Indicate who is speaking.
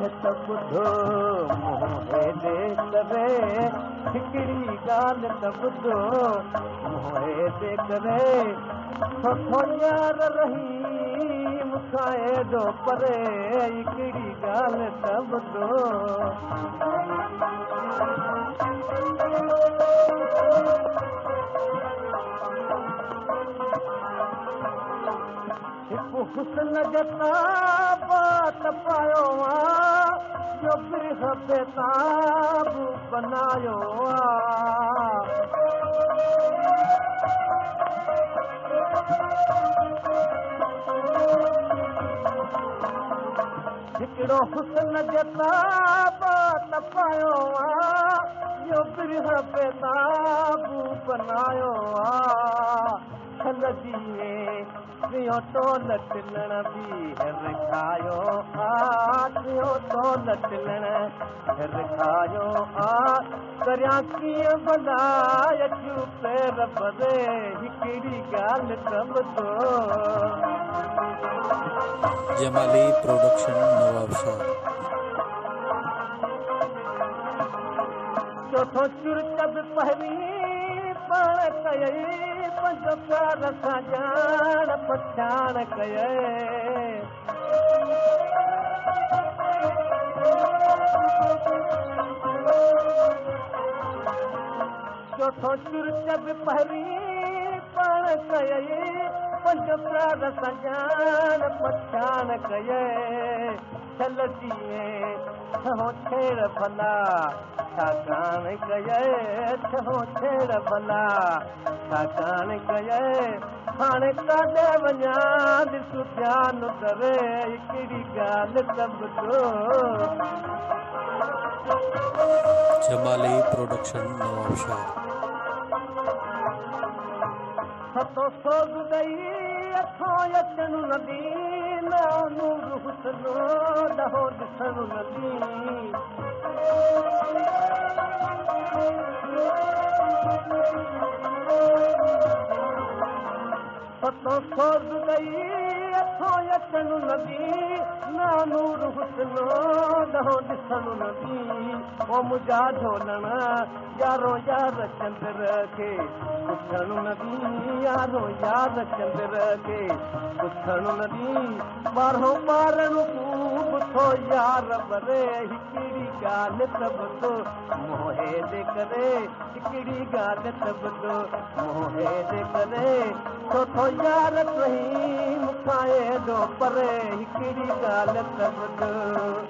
Speaker 1: ڳالهه ته ٻڌو منهن هيڏي ڪري، هڪڙي ڳالهه ته ٻڌو منهن هيڏي ڪري، ڇو ٿو يار رهين مون کان ايڏو پري، هڪڙي ڳالهه ته ٻڌو. هڪ حسن جتا تپايو آ، ٻيو برهه بيتاب بنايو آ. هڪڙو حسن جتا تپايو آ، ٻيو برهه بيتاب بنايو آ. ڇل جيئن ٽيون ٽول ٽلڻ به رکايو آ، ٽيون ٽول ٽلڻ رکايو آ. ڪريان ڪيئن ڀلا اچون پير ڀري، هڪڙي ڳالهه ته ٻڌو.
Speaker 2: جمالي پروڊڪشن نوابشاهه.
Speaker 1: چوٿون چرچ به پهرين پاڻ ڪيئي، پنهنجو پيار سان ڄاڻ پڇاڻ ڪيئي. چوٿون چرچ به پهرين پاڻ ڪيئي، پنهنجو پيار سان ڄاڻ پڇاڻ ڪيئي. ڇل جيئن ڇهون ڇيڙ ڀلا ڇاڪاڻ ڪيئي، ڇهون ڇيڙ ڀلا ڇاڪاڻ ڪيئي. هاڻي ڪاڏي وڃان ڏس ڌيان ڪري، هڪڙي ڳالهه ته ٻڌو.
Speaker 2: جمالي پروڊڪشن نوابشاهه.
Speaker 1: ستون سوز ڏئي اٿو اچڻ نه ڏي، نور حسن ڏهو ڏسڻ نه ڏي. ستون سوز ڏئي اٿو اچڻ نه ڏي، نور حسن ڏهو ڏسڻ نه ڏي. او منهنجا ڍولڻ يارو يار چندر کي پڇڻ نه ڏي، يارو يار چندر کي پڇڻ نه ڏي. ٻارهون ٻارڻ خوب ٿو يار ٻري، هڪڙي ڳالهه ته ٻڌو منهن هيڏي ڪري، هڪڙي ڳالهه ته ٻڌو منهن هيڏي ڪري، ڇو ٿو يار رهين مون کان ايڏو پري، هڪڙي ڳالهه ته ٻڌو.